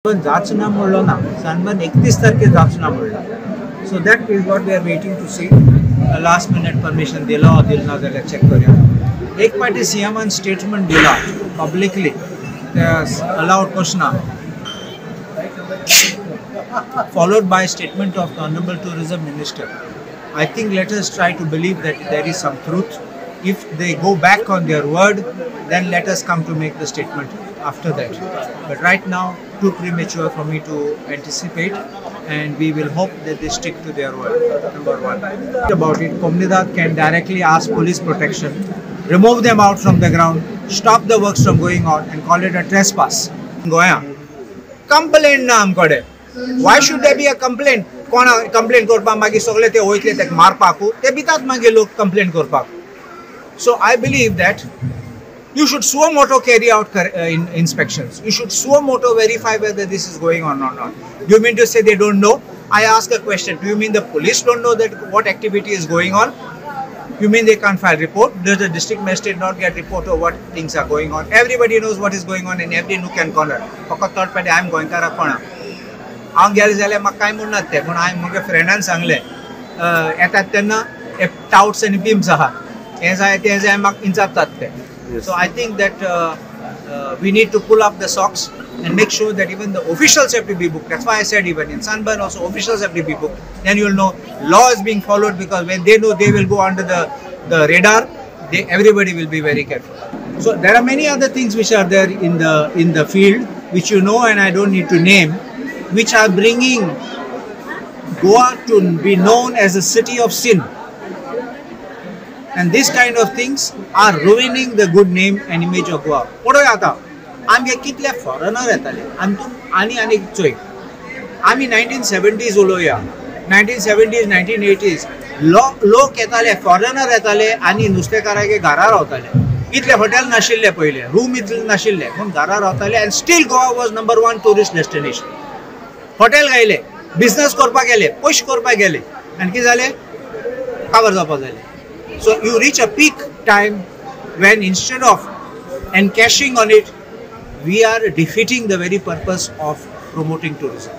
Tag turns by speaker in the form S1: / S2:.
S1: Sunburn जाच ना म्हणलो ना, सनबर्न 31 तारखेर जाच ना म्हणला. So that is what we are waiting to see. Last minute permission दिला or दिल ना जाल्यार चेक करूया. एक पाटी सीएमान स्टेटमेंट दिला पब्लिकली, ते allowed कशना, followed by statement of the Honorable Tourism Minister. I think let us try to believe that there is some truth. If they go back on their word, then let us come to make the statement after that. But right now, too premature for me to anticipate, and we will hope that they stick to their word, number one. About it, Comunidade can directly ask police protection, remove them out from the ground, stop the works from going on and call it a trespass. Goa, complaint na आमकडे. Why should there be a complaint? कोण complaint करपाक मागीर सगळे ते वयतले तेका मारपाकू, ते भितात मागीर लोक कंप्लेंट करपाक. So I believe that you should suo moto carry out inspections. You should suo moto verify whether this is going on or not. Do you mean to say they don't know? I ask a question. Do you mean the police don't know that what activity is going on? You mean they can't file report? Does the district magistrate not get report of what things are going on? Everybody knows what is going on in every nook and corner. फकत third party हांवें गोंयकाराक कोणा हांव गेलें जाल्यार म्हाका कांय म्हणनात ते, पूण हांवें म्हज्या फ्रेंडान सांगलें येतात तेन्ना हे टावट्स आनी पिम्स आहा, हें जाय तें जाय म्हाका विचारतात ते. So I think that we need to pull up the socks and make sure that even the officials have to be booked. That's why I said even in Sunburn also officials have to be booked. Then you'll know law is being followed, because when they know they will go under the radar, everybody will be very careful. So there are many other things which are there in the field, which you know and I don't need to name, which are bringing Goa to be known as a city of sin. And this kind of things are ruining the good name and image of Goa. पळय आतां आमगे कितले foreigner येताले आनी आनी चोय आमी 1970s उलोवया, 1970s 1980s लोक येताले, फॉरेनर येताले आनी नुस्तेकारागे घरा रावताले. इतले हॉटेल नाशिल्ले पयले, रूम इतले नाशिल्ले, पूण घरा रावताले. And still Goa was number 1 tourist destination. Hotel घायले, business करपाक गेले, पयशे करपाक गेले, आनी कितें जालें, काबर जावपाक जालें. So you reach a peak time when instead of encashing on it, we are defeating the very purpose of promoting tourism.